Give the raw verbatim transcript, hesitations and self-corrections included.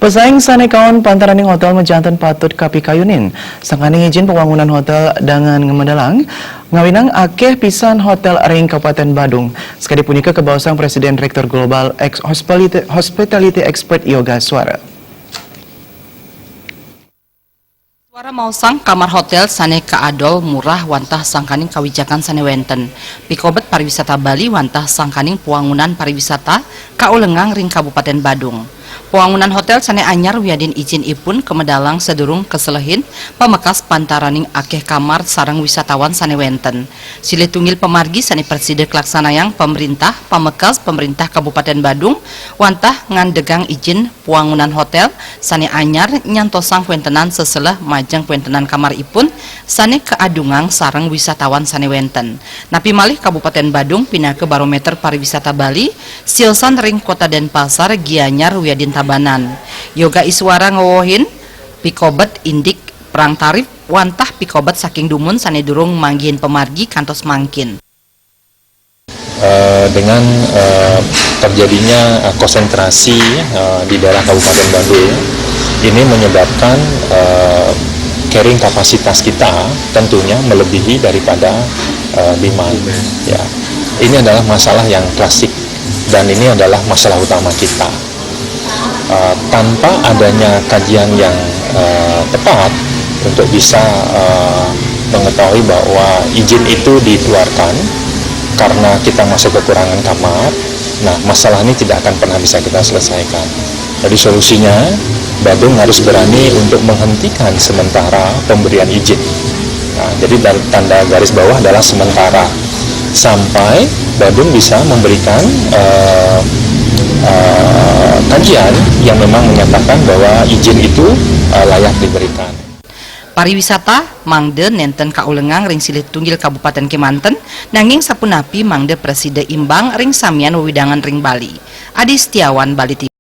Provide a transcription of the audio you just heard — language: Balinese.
Pesaing sané kaon pantaraning hotél majanten patut kapikayunin. Sangkaning ijin pawangunan hotél dangan ngamedalang, ngawinang akéh pisan hotél ring Kabupatén Badung. Sakadi punika kabaosang Présidén Direktur Global Ex Hospitality, Hospitality Expert Yoga Suara. Suara maosang kamar hotél sané kaadol murah wantah sangkaning kawijakan sané wénten. Pikobet pariwisata Bali wantah sangkaning pawangunan pariwisata kaulengang ring Kabupatén Badung. Pawangunan hotél sané anyar wiadin ijin ipun kamedalang sadurung kaselehin pamekas pantaraning akéh kamar sareng wisatawan sané wénten. Silih tunggil pamargi sané prasida kalaksanayang pamréntah, pamekas pamréntah Kabupatén Badung wantah ngandegang ijin pawangunan hotél sané anyar nyantosang kawéntenan seseleh majeng kawéntenan kamar ipun sané kaadungang sareng wisatawan sané wénten. Napi malih Kabupatén Badung pinaka barométer pariwisata Bali, siosan ring Kota Dénpasar, Gianyar wiadin Tabanan. Yoga Iswara ngawohin, pikobet indik perang tarif wantah pikobet saking dumun sané durung manggihin pamargi kantos mangkin. Eh, dengan, eh, terjadinya, eh, konsentrasi, eh, di daerah Kabupaten Badung, ini menyebabkan, eh, carrying kapasitas kita tentunya melebihi daripada, eh, demand. Ya, ini adalah masalah yang klasik dan ini adalah masalah utama kita. Eh, tanpa adanya kajian yang, eh, tepat untuk bisa, eh, mengetahui bahwa izin itu dikeluarkan karena kita masih kekurangan kamar, nah, masalah ini tidak akan pernah bisa kita selesaikan. Jadi solusinya, Badung harus berani untuk menghentikan sementara pemberian izin. Nah, jadi dan-, tanda garis bawah adalah sementara sampai Badung bisa memberikan, eh, eh, kajian yang memang menyatakan bahwa izin itu, eh, layak diberikan. Pariwisata mangda nénten kaulengang ring silih tunggil kabupatén kémanten, nanging sapunapi mangda prasida imbang ring samian wewidangan ring Bali. Adi Setiawan, Bali T V.